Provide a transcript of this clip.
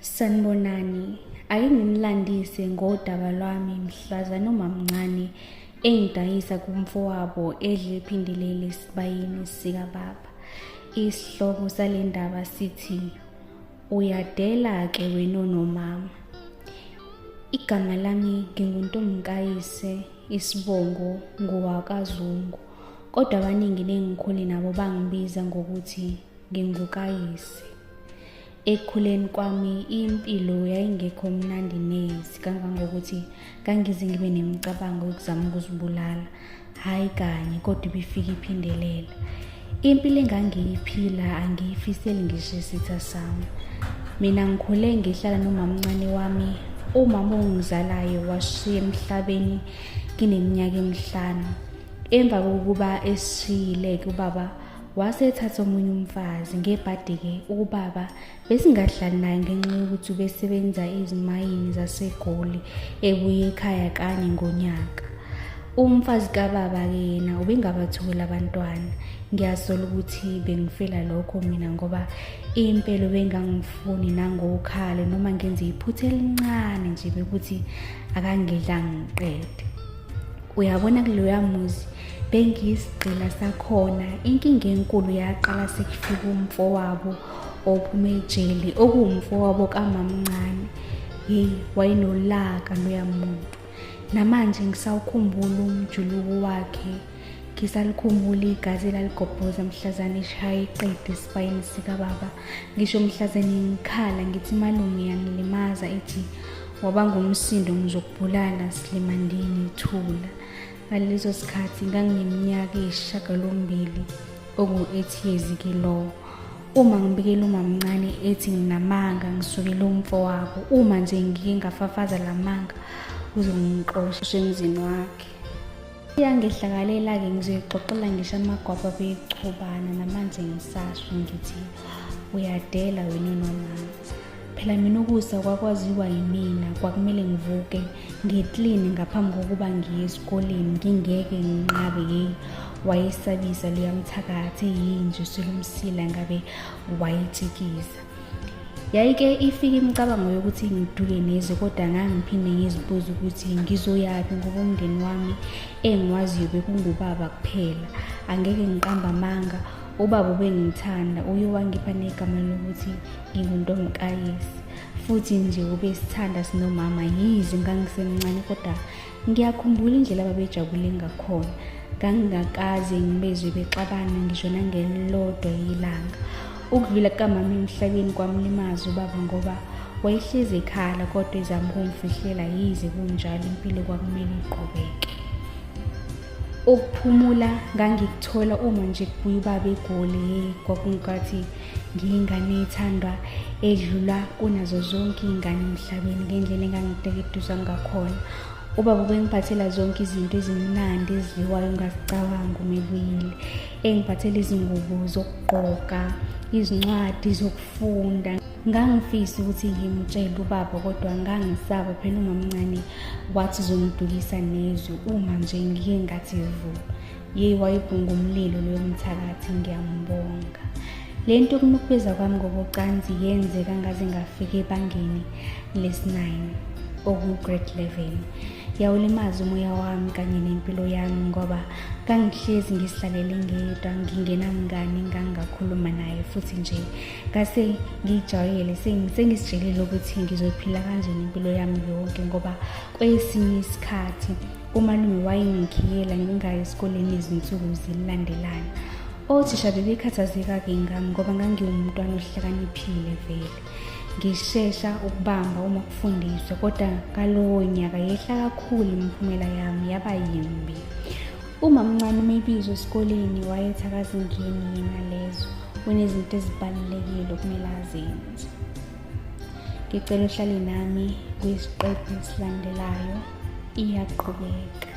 Sanibonani, ake nginilandise ngodaba lwami mhlazane umamncane engidayisa kumfowabo edle ephindelele esibayeni sikababa. Isihloko sale ndaba sithi uyadela-ke wena onomama. Igama lami nginguNtombikayise, isibongo ngowakaZungu, kodwa abaningi nengikhule nabo bangibiza ngokuthi ngingukayise. Ekukhuleni kwami impilo yayingekho mnandi neze kangangokuthi ngangize ngibe nemicabango yokuzama ukuzibulala. Hhayi kanye kodwa ibifika iphindelela. Impilo engangiyiphila angiyifiseli ngisho isitha sami. Mina ngikhule ngihlala nomamncane wami. Umama ongizalayo washiya emhlabeni ngineminyaka emihlanu. Emva kokuba esishiyile-ke ubaba wase ethatha omunye umfazi. Ngebhadi-ke ubaba besingahlali naye ngenxa yokuthi ubesebenza ezimayini zaseGoli ebuye ekhaya kanye ngonyaka. Umfazi kababa-ke yena ubengabatholi abantwana. Ngiyasola ukuthi bengifela lokho mina ngoba impela ubengangifuni nangokhalo noma ngenze iphutha elincane nje bekuthi akangidla ngiqede. Uyabona kuloya muzi bengiyisigqila sakhona. Inkinga enkulu yaqala sekufika umfowabo ophuma ejele okuwumfowabo kamamncane. Yeyi wayenolaka loya muntu. Namanje ngisawukhumbula umjuluko wakhe. Ngisalikhumbula igazi elaligobhoza mhlazane eshaya iqede esibayeni sikababa. Ngisho mhlazane ngikhala ngithi malume uyangilimaza ethi wabanga umsindo ngizokubulala slimandini thula. Ngaleso sikhathi ngangineminyaka eyisishiyagalombili okungu-8 years ke lowo. Uma ngibikela umamncane ethi nginamanga ngisukele umfowabo, uma nje ngike ngafafaza la manga uzongixosha emzini wakhe. Iyangehlakalela-ke ngizoyixoxela ngisho amagwaba bechubana namanje ngisasho ngithi uyadela wena unomama. Phela mina ukusa kwakwaziwa yimina, kwakumele ngivuke ngikline ngaphambi kokuba ngiye esikoleni, ngingeke nginqabe. Yeyi wayesabisa loya mthakathi eyinje uswele ngabe wayetshikiza. Yayike ifike imicabango yokuthi ngiduke nezwe kodwa ngangiphinde ngizibuze ukuthi ngizoyaphi ngoba umndeni wami engiwaziyo bekungubaba kuphela. Angeke ngiqambe amanga, ubaba ubengithanda, uye wangipha negama lokuthi nginguntombikayise. Futhi nje ubesithanda sinomama yize ngangisemncane kodwa ngiyakhumbula indlela ababejabule ngakhona. Ngangingakaze ngibezwe bexabana ngisho nangelilodwa ilanga. Ukudlula kukamama emhlabeni kwamlimaza ubaba ngoba wayehlezi ekhala kodwa ezama ukungifihlela yize kunjalo impilo kwakumele iqhubeke. Ukuphumula ngangikuthola uma nje kubuya ubaba eGoli. Hheyi kwakungathi ngiyingane ethandwa edlula kunazo zonke iy'ngane emhlabeni ngendlela engangiteketuzwa ngakhona. Ubaba ubengiphathela zonke izinto ezimnandi ezidliwayo ongazicabanga uma ebuyile. Engiphathela izingubo zokugqoka, izincwadi zokufunda. Ngangifisa ukuthi ngimtshele ubaba kodwa ngangisaba phela umamncane wathi uzongidukisa nezwe uma nje ngike ngathi vu. Yeyi wayebhunga umlilo loyo mthakathi ngiyambonga. Le nto yokunukubeza kwami ngokocansi yenzeka ngaze ngafika ebangeni lesi-9 okuwu-grade 11. Yawulimaza umoya wami kanye nempilo yami ngoba ngangihlezi ngizihlalele ngedwa ngingenamngani engangingakhuluma naye futhi nje ngase ngijwayele sengizitshelile ukuthi ngizophila kanjani impilo yami yonke ngoba kwesinye isikhathi umalume wayengikhiyela ngingayi esikoleni izinsuku zilandelana. Othisha bebekhathazeka-ke ngami ngoba ngangiwumntwana ohlakaniphile vele. Ngishesha ukubamba uma kufundiswa kodwa ngalowo nyaka yehla kakhulu imiphumela yami yaba yimbi. Umamncane uma ebizwa esikoleni wayethi akazingeni yena lezo, unezinto ezibalulekile okumele azenze. Ngicela uhlale nami kwisiqephu esilandelayo, iyaqhubeka.